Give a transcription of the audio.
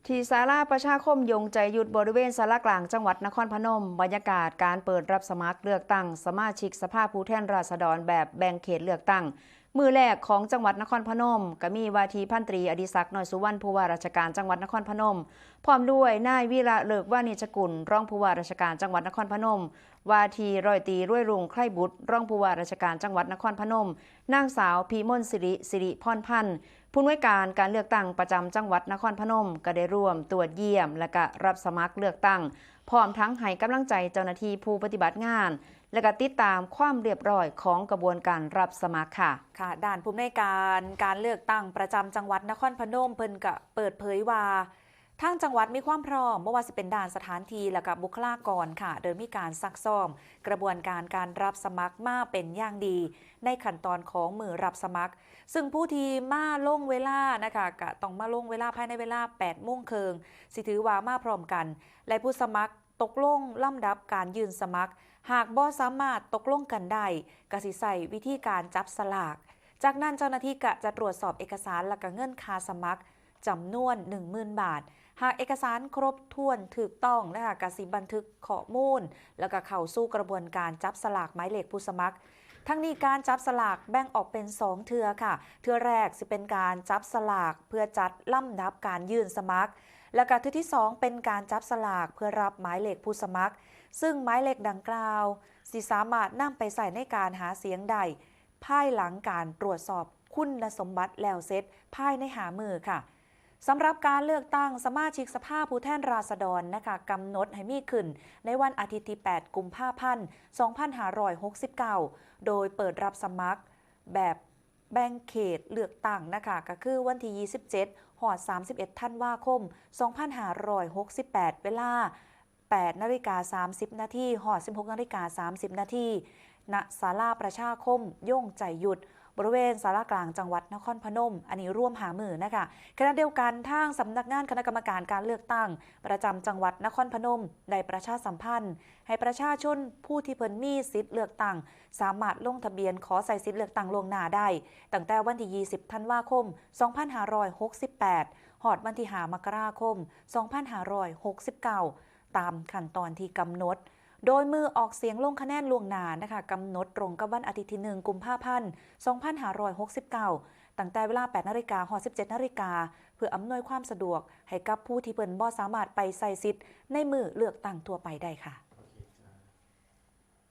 ທີ່ສາລາປະຊາຄົມຢົງໃຈຢຸດ ບໍລິເວນສາລາກາງຈັງຫວັດນະຄອນພະນົມ, ບັນຍາກາດການເປີດຮັບສະໝັກເລືອກຕັ້ງສະມາຊິກສະພາຜູ້ແທນລາຊະດອນແບບແບ່ງເຂດເລືອກຕັ້ງ ມື້ແລກຂອງຈັງຫວັດນະຄອນພະນົມ ກໍມີວ່າທີ່ພັນຕຣີ ອະດິສັກ ນ້ອຍສຸວັນ ຜູ້ວ່າລາຊະການຈັງຫວັດນະຄອນພະນົມ, ພ້ອມດ້ວຍນາຍ ວິລະເລີກວານິດຈະກຸນ ຮອງຜູ້ວ່າລາຊະການຈັງຫວັດນະຄອນພະນົມ, ວ່າທີ່ຮ້ອຍຕີ ລວຍລຸງ ໄຄບຸດ ຮອງຜູ້ວ່າລາຊະການຈັງຫວັດນະຄອນພະນົມ, ນາງສາວ ພິມົນສິລິ ສິລິພອນພັນ ຜູ້ອຳນວຍການການເລືອກຕັ້ງປະຈຳຈັງຫວັດນະຄອນພະນົມ ກໍໄດ້ຮ່ວມຕວດຢ້ຽມ ແລະກະຮັບສະໝັກເລືອກຕັ້ງ, ພ້ອມທັງໃຫ້ກຳລັງໃຈເຈົ້າໜ້າທີ່ຜູ້ປະຕິບັດງານ ແລະກະຕິດຕາມຄວາມລຽບຮ້ອຍຂອງກະບວນການຮັບສະໝັກຄ່ະ. ຄ່ະ, ດ້ານຜູ້ອຳນວຍການການເລືອກຕັ້ງປະຈຳຈັງຫວັດນະຄອນພະນົມ ເພິ່ນກະເປີດເຜີຍວ່າ ທາງຈັງຫວັດມີຄວາມພ້ອມ ບໍ່ວ່າຊິເປັນດ້ານສະຖານທີ່ ແລະກະບຸກຄະລາກອນຄ່ະ, ໂດຍມີການຊັກຊ້ອມກະບວນການການຮັບສະໝັກມາເປັນຢ່າງດີ ໃນຂັ້ນຕອນຂອງມື້ຮັບສະໝັກ, ຊຶ່ງຜູ້ທີ່ມາລົງເວລານະຄະ ກະຕ້ອງມາລົງເວລາພາຍໃນເວລາແປດໂມງເຄິ່ງ ຊິຖືວ່າມາພ້ອມກັນ ແລະຜູ້ສະໝັກຕົກລົງລຳດັບການຍື່ນສະໝັກ, ຫາກບໍ່ສາມາດຕົກລົງກັນໄດ້ ກະຊິໃຊ້ວິທີການຈັບສະຫຼາກ. ຈາກນັ້ນເຈົ້າໜ້າທີ່ກະຈະຕວດສອບເອກະສານ ແລະກະເງິນຄ່າສະໝັກ ຈຳນວນໜຶ່ງໝື່ນບາດ. ຫາກເອກະສານຄົບຖ້ວນຖືກຕ້ອງນະຄະ ກະຊິບັນທຶກຂໍ້ມູນ ແລະກະເຂົ້າສູ່ກະບວນການຈັບສະຫຼາກໝາຍເລກຜູ້ສະໝັກ. ທັງນີ້ການຈັບສະຫຼາກແບ່ງອອກເປັນສອງເທື່ອຄ່ະ. ເທື່ອແລກຊິເປັນການຈັບສະຫຼາກເພື່ອຈັດລຳດັບການຍື່ນສະໝັກ ແລະກະເທື່ອທີສອງເປັນການຈັບສະຫຼາກເພື່ອຮັບໝາຍເລກຜູ້ສະໝັກ, ຊຶ່ງໝາຍເລກດັ່ງກ່າວຊິສາມາດນຳໄປໃຊ້ໃນການຫາສຽງໄດ້ ພາຍຫຼັງການຕວດສອບຄຸນນະສົມບັດແລ້ວເສັດພາຍໃນຫ້າມື້ຄ່ະ. ສຳລັບການເລືອກຕັ້ງສະມາຊິກສະພາຜູ້ແທນລາຊະດອນນະຄະ ກຳນົດໃຫ້ມີຂຶ້ນໃນວັນອາທິດທີແປດ ກຸມພາພັນ ສອງພັນຫ້າຮ້ອຍຫົກສິບເກົ້າ ໂດຍເປີດຮັບສະໝັກແບບແບ່ງເຂດເລືອກຕັ້ງນະຄະ ກະຄືວັນທີຊາວເຈັດ ຮອດ ສາມສິບເອັດ ທັນວາຄົມ ສອງພັນຫ້າຮ້ອຍຫົກສິບແປດ ເວລາ ແປດນາລິກາສາມສິບນາທີ ຮອດ ສິບຫົກນາລິກາສາມສິບນາທີ ນະສາລາປະຊາຄົມຢົງໃຈຢຸດ ບໍລິເວນສາລາກາງຈັງຫວັດນະຄອນພະນົມ. ອັນນີ້ລວມຫ້າມື້ນະຄະ. ຂະນະດຽວກັນ ທາງສຳນັກງານຄະນະກຳມະການການເລືອກຕັ້ງປະຈຳຈັງຫວັດນະຄອນພະນົມ ໄດ້ປະຊາສຳພັນໃຫ້ປະຊາຊົນຜູ້ທີ່ເພິ່ນມີສິດເລືອກຕັ້ງ ສາມາດລົງທະບຽນຂໍໃຊ້ສິດເລືອກຕັ້ງລ່ວງໜ້າໄດ້ ຕັ້ງແຕ່ວັນທີຊາວ ທັນວາຄົມ ສອງພັນຫ້າຮ້ອຍຫົກສິບແປດ ຮອດວັນທີຫ້າ ມະກະລາຄົມ ສອງພັນຫ້າຮ້ອຍຫົກສິບເກົ້າ ຕາມຂັ້ນຕອນທີ່ກຳນົດ, ໂດຍມື້ອອກສຽງລົງຄະແນນລ່ວງໜ້ານະຄະ ກຳນົດຕົງກັບວັນອາທິດທີໜຶ່ງ ກຸມພາພັນ ສອງພັນຫ້າຮ້ອຍຫົກສິບເກົ້າ ຕັ້ງແຕ່ເວລາ ແປດນາລິກາ ຮອດ ສິບເຈັດນາລິກາ ເພື່ອອຳນວຍຄວາມສະດວກໃຫ້ກັບຜູ້ທີ່ເພິ່ນບໍ່ສາມາດໄປໃຊ້ສິດໃນມື້ເລືອກຕັ້ງທົ່ວໄປໄດ້ຄ່ະ.